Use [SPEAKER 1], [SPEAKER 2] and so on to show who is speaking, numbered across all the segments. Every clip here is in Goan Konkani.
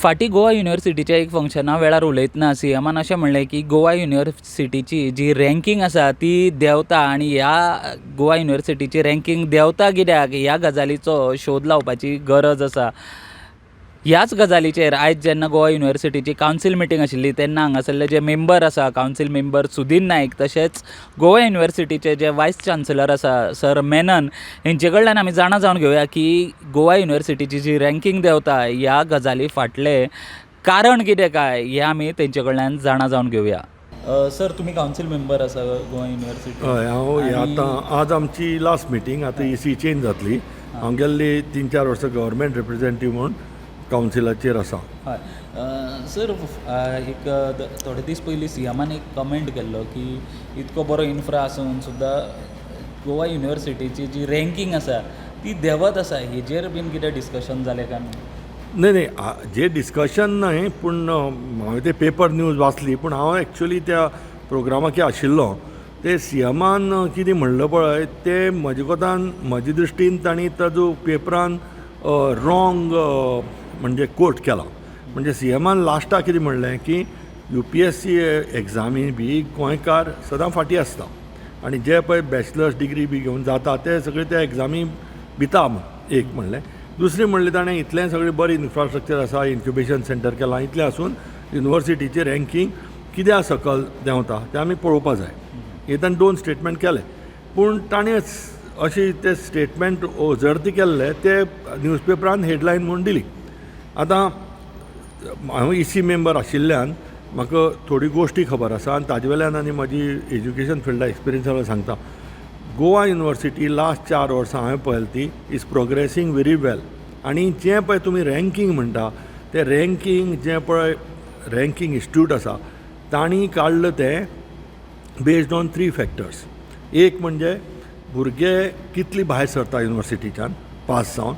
[SPEAKER 1] फाटीं गोवा युनिवर्सिटीच्या एक फंक्शना वेळार उलयतना सीएमान अशें म्हणलें की गोवा युनिवर्सिटीची जी रँकींग आसा ती देंवता आनी ह्या गोवा युनिवर्सिटीची रँकींग देंवता कित्याक ह्या गजालीचो शोध लावपाची गरज आसा. ह्याच गजालीचेर आयज जेन्ना गोवा युनिवर्सिटीची कावन्सील मिटींग आशिल्ली तेन्ना हांगासरले जे मेंबर आसा, कावन्सील मेंबर सुदीन नायक, तशेंच गोवा युनिवर्सिटीचे जे वायस चान्सलर आसा सर मेनन हेंचे कडल्यान आमी जाणा जावन घेवया की गोवा युनिवर्सिटीची जी रँकींग देंवता ह्या गजाली फाटलें कारण कितें काय हें आमी तेंचे कडल्यान जाणा जावन घेवया. सर, तुमी कावन्सील मेंबर आसा गोवा युनिवर्सिटी.
[SPEAKER 2] हय, हांव हे आतां आज आमची लास्ट मिटींग. आतां इसी चेंज जातली. हांव गेल्ली 3-4 वर्सां गव्हर्मेंट रिप्रेझेंटेटीव म्हूण कावन्सिलाचेर आसा.
[SPEAKER 1] हय सर, एक थोडे दीस पयलीं सीएमान एक कमेंट केल्लो की इतको बरो इन्फ्रा आसून सुद्दां गोवा युनिवर्सिटीची जी रँकींग आसा ती देंवत आसा. हेजेर बीन कितें डिस्कशन जालें काय ना?
[SPEAKER 2] न्हय न्हय, जे डिस्कशन न्हय, पूण हांवें ते पेपर न्यूज वाचली, पूण हांव एक्चुली त्या प्रोग्रामाक आशिल्लो. ते सीएमान कितें म्हणलें पळय, तें म्हज्या कोतान, म्हज्या दृश्टीन तांणी ताजो पेपरान रॉंग म्हणजे कोट केला. म्हणजे सीएमान लास्टाक कितें म्हणलें की यूपीएससी एग्जामी बी गोंयकार सदां फाटीं आसता आनी जे पळय बॅचलर्स डिग्री बी घेवन जाता ते सगळे त्या एग्जामी भिता म्हण एक म्हणलें. दुसरें म्हणलें ताणें, इतलें सगळें बरें इन्फ्रास्ट्रक्चर आसा, इन्क्युबेशन सेंटर केलां, इतलें आसून युनिवर्सिटीचें रँकींग कित्याक सकल देंवता तें आमी पळोवपा जाय. हे ताणें दोन स्टेटमेंट केले, पूण ताणें अशें ते स्टेटमेंट ओजर्ती केल्ले ते न्यूजपेपरान हेडलायन म्हूण दिली. आतां हांव इसी मेंबर आशिल्ल्यान म्हाका थोडी गोश्टी खबर आसा आनी ताजे वेल्यान आनी म्हजी एज्युकेशन फिल्डा एक्सपिरियन्सा वयल्यान सांगता, गोवा युनिवर्सिटी लास्ट 4 वर्सां हांवें पळयली ती is progressing very well. आनी जें पळय तुमी रँकींग म्हणटा, तें रँकींग जें पळय रँकींग इन्स्टिट्यूट आसा तांणी काडलें तें बेज्ड ऑन थ्री फॅक्टर्स. एक म्हणजे भुरगे कितले भायर सरता युनिवर्सिटीच्यान पास जावन,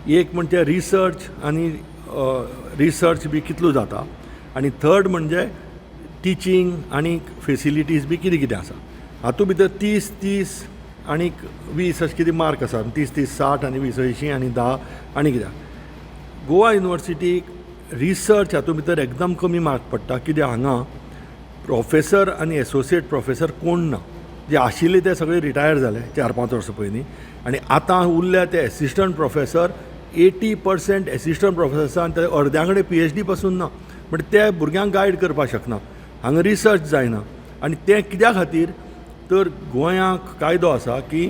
[SPEAKER 2] एक म्हणजे रिसर्च आनी रिसर्च बी कितलो जाता आनी थर्ड म्हणजे टिचींग आनी फेसिलिटीज बी कितें कितें आसा. हातूंत भितर 30, 30 आनी 20 अशें कितें मार्क आसा. 30, 30 60 आनी 20 80 आनी 10 आनी कितें. गोवा युनिवर्सिटीक रिसर्च हातूंत भितर एकदम कमी मार्क पडटा, कित्याक हांगा प्रोफेसर आनी एसोसिएट प्रोफेसर कोण ना. जे आशिल्ले ते सगळे रिटायर जाले 4-5 वर्सां पयलीं आनी आतां उरल्या ते एसिस्टंट प्रोफेसर. 80% एसिस्टंट प्रोफेसर आसा आनी ते अर्द्या कडेन पीएचडी पासून ना. म्हणजे ते भुरग्यांक गायड करपाक शकना, हांगा रिसर्च जायना. आनी तें कित्या खातीर तर गोंयांक कायदो आसा की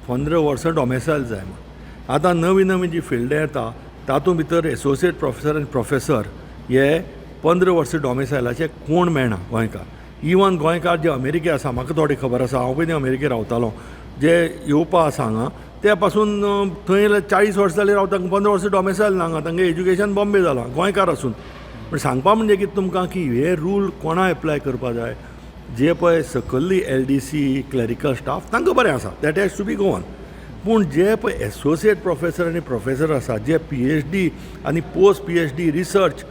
[SPEAKER 2] 15 वर्सां डॉमेसायल जाय म्हूण. आतां नवी नवी जी फिल्डां येता तातूंत भितर एसोसिएट प्रोफेसर आनी प्रोफेसर हे 15 वर्सां डॉमेसायलाचे कोण मेळना गोंयकार. इवन गोंयकार जे अमेरिके आसा, म्हाका थोडी खबर आसा, हांव पयलीं अमेरिके रावतालो, जे येवपा आसा हांगा ते पासून थंय 40 वर्सां जालीं रावता, 15 वर्सां डॉमेसायल ना हांगा. तांगें एज्युकेशन बॉम्बे जालां गोंयकार आसून. पूण सांगपा म्हणजे कितें तुमकां की हे रूल कोणा एप्लाय करपा जाय? जे पळय सकल्ली एलडीसी, क्लॅरिकल स्टाफ, तांकां बरें आसा, that has to be Goan. पूण जे पळय एसोसिएट प्रोफेसर आनी प्रोफेसर आसा, जे पीएचडी आनी पोस्ट पीएचडी रिसर्च,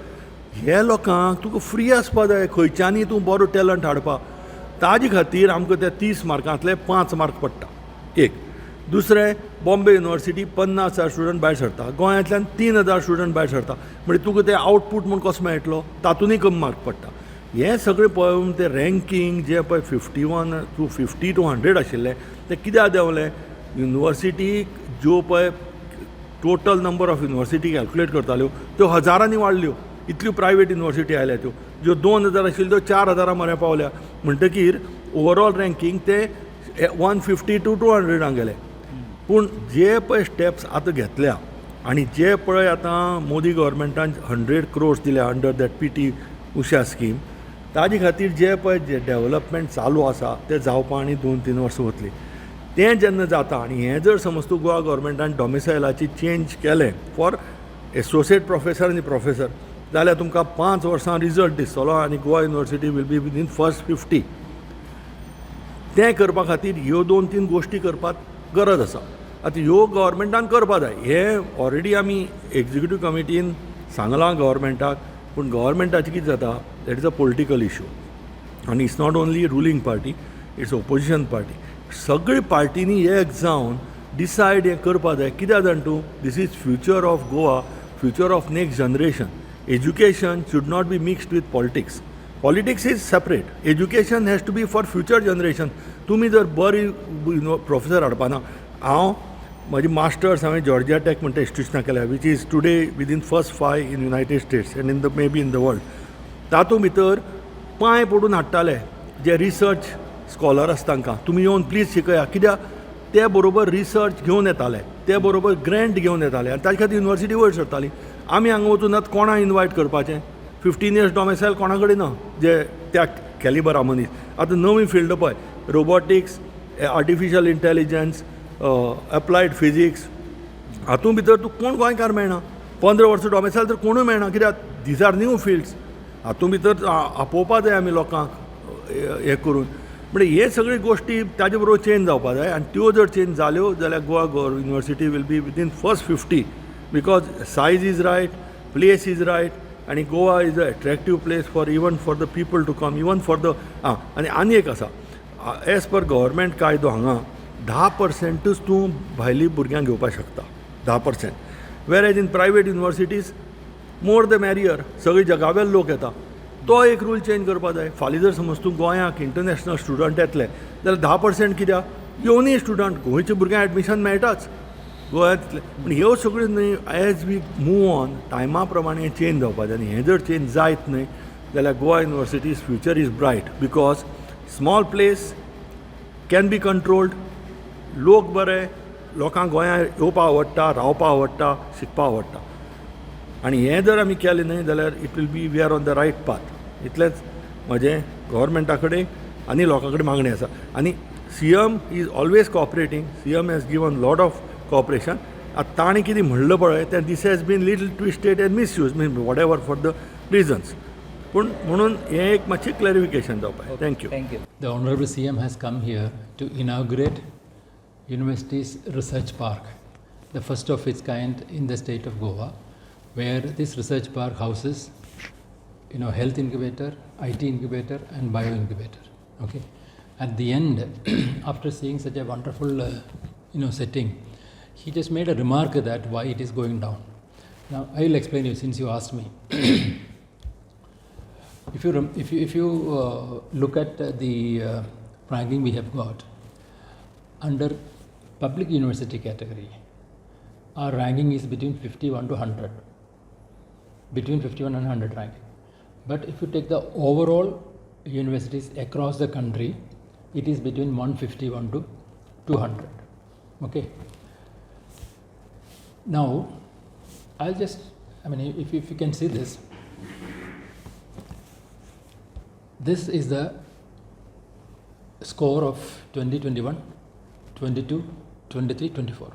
[SPEAKER 2] हे लोकांक तुका फ्री आसपा जाय खंयच्यानूय तूं बरो टॅलंट हाडपाक. ताजे खातीर आमकां ते 30 मार्कांतले 5 मार्क पडटा एक. दुसरें, बॉम्बे युनिवर्सिटी 50,000 स्टुडंट भायर सरता, गोंयांतल्यान 3000 स्टुडंट भायर सरता, म्हणजे तुका ते आवटपूट म्हूण कसो मेळटलो? तातूंतय कमी मार्क पडटा. हें सगळें पळोवन तें रँकींग जें पळय 51 to 50 to 100 आशिल्लें तें कित्याक देंवलें? युनिवर्सिटीक ज्यो पळय total number of university calculate करताल्यो त्यो हजारांनी वाडल्यो. इतल्यो प्रायवेट युनिवर्सिटी आयल्या. त्यो ज्यो 2000 आशिल्ल्यो त्यो 4000 मरे पावल्या. म्हणटकीर ओवरऑल रँकींग ते 150 टू 200 गेले. पूण जे पळय स्टेप्स आतां घेतल्या आनी जे पळय आतां मोदी गव्हर्मेंटान 100 क्रोर्स दिल्या under that PT Usha scheme, ताजे खातीर जे पळय जे डेवलपमेंट चालू आसा तें जावपा आनी 2-3 वर्सां वतलीं. तें जेन्ना जाता आनी हें जर समज तूं गोवा गव्हर्मेंटान डॉमिसायलाची चेंज केलें फॉर एसोसिएट प्रोफेसर आनी प्रोफेसर जाल्यार तुमकां 5 वर्सां रिजल्ट दिसतलो आनी Goa University will be within first 50. तें करपा खातीर ह्यो दोन तीन गोश्टी करपाक गरज आसा. आतां ह्यो गव्हर्मेंटान करपा जाय. हें ऑलरेडी आमी एक्जिक्युटीव कमिटीन सांगलां गव्हर्मेंटाक. पूण गव्हर्मेंटाचें कितें जाता, that is a political issue आनी it's not only ruling party, it's opposition party. सगळे पार्टींनी एक जावन डिसायड हें करपा जाय. कित्याक जाण तूं, this is future of Goa, future of next generation. Education should not be mixed with politics. Politics is separate. Education has to be for future generation. तुमी जर बरी प्रोफेसर हाडपाना. हांव म्हजी मास्टर्स हांवें जॉर्जिया टॅक म्हणटा इन्स्टिट्युशनां केल्या, which is today within first five in United States and in the maybe in the world. तातूंत भितर पांय पडून हाडटाले जे रिसर्च स्कॉलर आसा तांकां, तुमी येवन प्लीज शिकया, कित्याक ते बरोबर रिसर्च घेवन येताले, ते बरोबर ग्रँट घेवन येताले आनी ताजे खातीर युनिवर्सिटी वयर सरताली. आमी हांगा वचून आतां कोणा इनवायट करपाचें? 15 इयर्स डॉमेसायल कोणा कडेन ना जे त्या कॅलिबरा मनीस. आतां नवी फिल्ड पळय, robotics, artificial intelligence, applied physics, हातूंत भितर तुका कोण गोंयकार मेळना. 15 वर्सां डॉमेसायल तर कोणूय मेळना, कित्याक these are new fields. हातूंत भितर आपोवपा जाय आमी लोकांक हें करून. म्हणजे हे सगळी गोश्टी ताजे बरोबर चेंज जावपा जाय आनी त्यो जर चेंज जाल्यो जाल्यार Goa University will be within first 50, because size is right, place is right आनी Goa is a attractive place for even for the people to come, even for the आं. आनी आनी एक आसा, एज पर गव्हर्मेंट कायदो हांगा 10 पर्संटूच तूं भायली भुरग्यांक घेवपाक शकता, 10%, whereas in private universities more the merrier, सगळी जगावेले लोक येता. तो एक रूल चेंज करपा जाय. फाल्यां जर समज तूं गोंयाक इंटरनॅशनल स्टुडंट येतले जाल्यार 10% कित्याक येवनी स्टुडंट, गोंयच्या भुरग्यांक एडमिशन मेळटाच गोंयांतले. पूण ह्यो सगळ्यो न्हय, एज we move on, टायमा प्रमाणे चेंज जावपा जाय आनी हें जर चेंज जायत न्हय जाल्यार Goa University's future is bright, because small place can be controlled. लोक बरे, लोकांक गोंयांत येवपा आवडटा, रावपा आवडटा, शिकपा आवडटा आनी हें जर आमी केलें न्हय जाल्यार it will be we are on the right path. इतलेंच म्हजें गव्हर्मेंटा कडेन आनी लोकां कडेन मागणें आसा. आनी CM is always cooperating. CM has given lot of cooperation. आतां ताणें कितें म्हणलें पळय तें, this has been little twisted and misuse, mean whatever for the reasons, पूण म्हणून हें एक मातशें क्लॅरिफिकेशन जावपाक. Thank you.
[SPEAKER 1] Thank you.
[SPEAKER 3] The Honorable CM has come here to inaugurate University's Research Park, the first of its kind in the state of Goa, where this research park houses, health incubator, IT incubator, and bio incubator. Okay. At the end, after seeing such a wonderful, setting, he just made a remark that why it is going down. Now I will explain you since you asked me. If you look at the ranking we have got under public university category, our ranking is between 51 to 100, between 51 and 100 ranking. But if you take the overall universities across the country, it is between 151 to 200. Okay. Now, I'll just, I mean, if you can see this, this is the score of 2021, 22, 23, 24.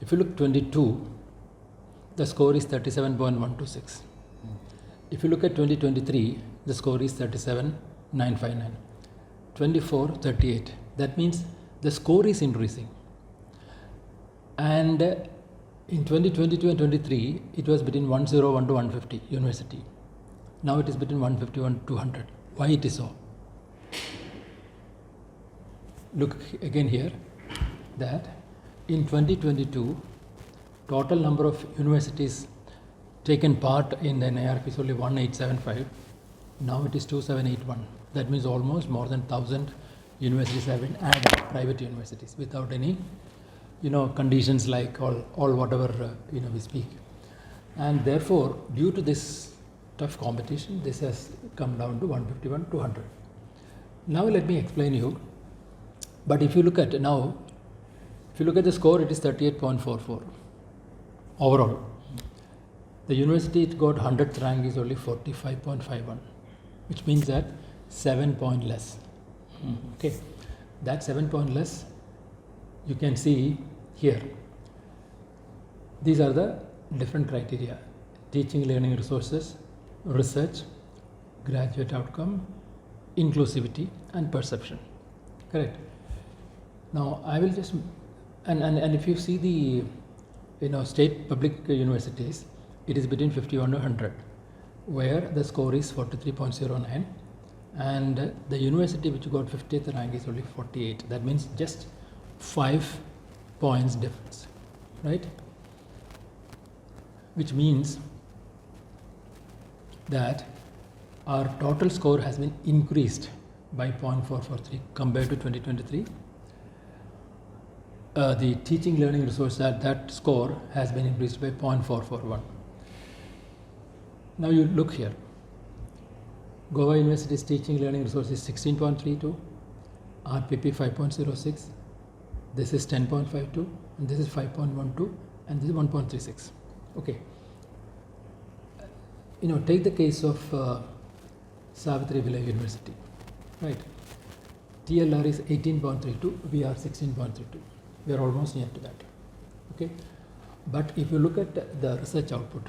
[SPEAKER 3] If you look 22, the score is 37.126. If you look at 2023, the score is 37.959. 24, 38. That means the score is increasing. And in 2022 and 23, it was between 101 to 150 university. Now it is between 151 to 200. Why it is so? Look again here that in 2022, total number of universities taken part in the NIRF is only 1875. Now it is 2781. That means almost more than 1000 universities have been added, private universities, without any conditions like all whatever we speak. And therefore, due to this tough competition, this has come down to 151, 200. Now let me explain you. But if you look at now, if you look at the score, it is 38.44 overall. The university it got 100th rank is only 45.51, which means that 7 point less. Okay, that 7 point less you can see here. These are the different criteria: teaching, learning resources, research, graduate outcome, inclusivity, and perception. Correct. Now I will just and if you see the state public universities, it is between 51 to 100, where the score is 43.09, and the university which got 50th rank is only 48. That means just 5 points difference, right? Which means that our total score has been increased by 0.443 compared to 2023. The teaching learning resource, that score has been increased by 0.441. Now you look here. Goa University's teaching learning resource is 16.32, RPP 5.06, this is 10.52, and this is 5.12, and this is 1.36. Okay. You know, take the case of Savitri Phule University, right? TLR is 18.32, we are 16.32. We are almost near to that. Okay. But if you look at the research output,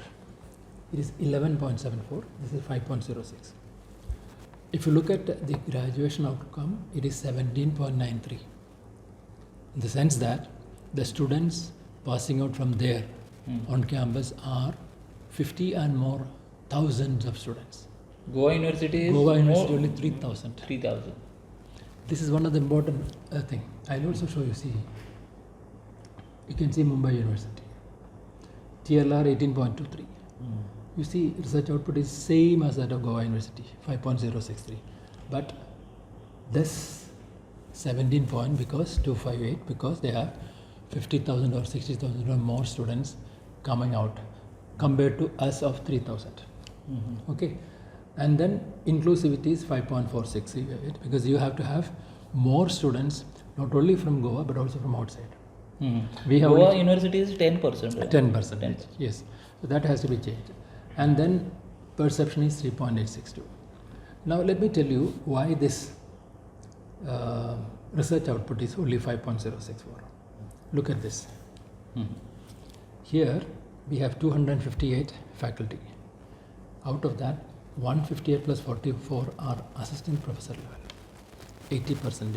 [SPEAKER 3] it is 11.74, this is 5.06. If you look at the graduation outcome, it is 17.93. In the sense that the students passing out from there on campus are 50 and more thousands of students.
[SPEAKER 1] Goa University is
[SPEAKER 3] Goa University only 3,000.
[SPEAKER 1] 3,000.
[SPEAKER 3] This is one of the important thing. I'll also show you. See, you can see Mumbai University, TLR 18.23. You see, research output is same as that of Goa University, 5.063. But this 17 point because 258, because they have 50,000 or 60,000 or more students coming out compared to us of 3,000. Okay. And then inclusivity is 5.468 because you have to have more students not only from Goa but also from outside.
[SPEAKER 1] We have Goa University is 10%. Right?
[SPEAKER 3] 10%, yes. So that has to be changed. And then perception is 3.862. Now let me tell you why this research output is only 5.064. Look at this. Here we have 258 faculty. Out of that, 158 plus 44 are assistant professor level, 80%.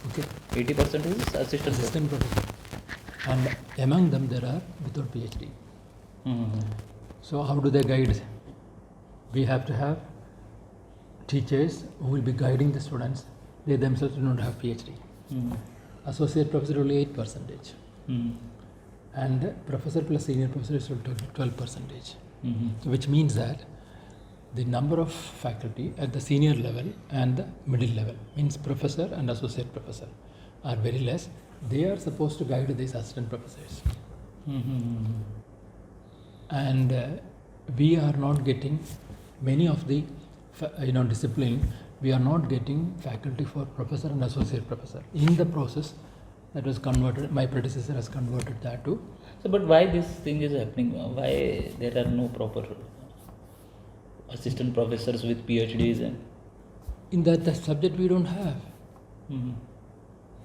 [SPEAKER 3] Okay.
[SPEAKER 1] 80% is assistant
[SPEAKER 3] professor. And among them there are without PhD. So how do they guide? We have to have teachers who will be guiding the students. They themselves do not have PhD. Associate professor only 8%. And professor plus senior professor is 12%. So which means that the number of faculty at the senior level and the middle level, means professor and associate professor, are very less. They are supposed to guide these assistant professors. And we are not getting many of the discipline. We are not getting faculty for professor and associate professor. In the process that was converted, my predecessor has converted that to.
[SPEAKER 1] So, but why this thing is happening? Why there are no proper assistant professors with PhDs? And
[SPEAKER 3] in that subject we don't have.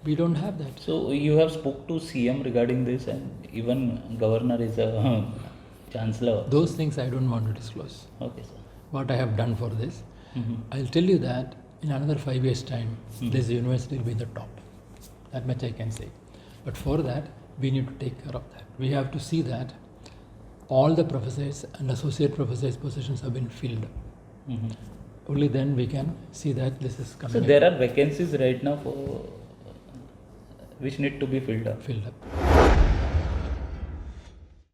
[SPEAKER 3] We don't have that.
[SPEAKER 1] So you have spoke to CM regarding this, and even governor is a chancellor.
[SPEAKER 3] Those things I don't want to disclose.
[SPEAKER 1] Okay, sir.
[SPEAKER 3] What I have done for this, I'll tell you that in another 5 years' time, this university will be the top. That much I can say. But for that, we need to take care of that. We have to see that all the professors and associate professors' positions have been filled. Only then we can see that this is coming.
[SPEAKER 1] So there are vacancies right now for which need to be filled up.
[SPEAKER 3] Filled up.